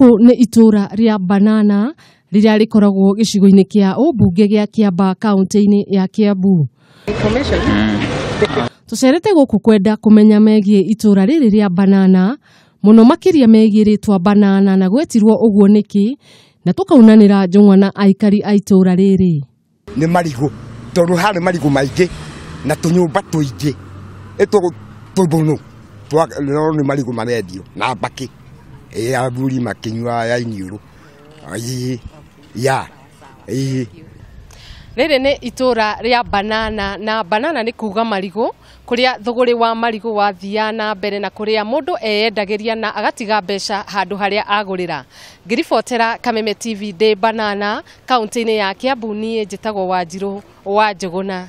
Gũkũ nĩ itũra rĩa Banana rĩrĩa rĩkoragwo gĩcigo-inĩ kĩa ũmbunge gĩa Kĩambaa kaũntĩ-inĩ ya Kiambu. Tũcerete gũkũ kwenda kũmenya megiĩ itũra rĩrĩ rĩa Banana, mũno makĩria megiĩ rĩtwa Banana na gwetirwo ũguo nĩkĩ, na tũkaunanĩra njũng'wa na aikari a itũra rĩrĩ. Nĩ marigũ tondũ harĩ marigũ maingĩ na tũnyũmba tũingĩ tũthũnũ no nĩ marigũ marendio na mbakĩ athuri makĩnyua ya iniũrũ ya. Rĩrĩ nĩ itũra rĩa Banana na banana nĩ kuga marigũ, kũrĩa thũgũrĩ wa marigũ wathiaga na mbere na kũrĩa mũndũ eyendagĩria na agatiga mbeca handũ harĩa agũrĩra. Ngĩribotera Kameme TV ndĩ Banana kaũntĩ-inĩ ya Kiambu, niĩ njĩtagwo Wanjirũ wa Njũgũna.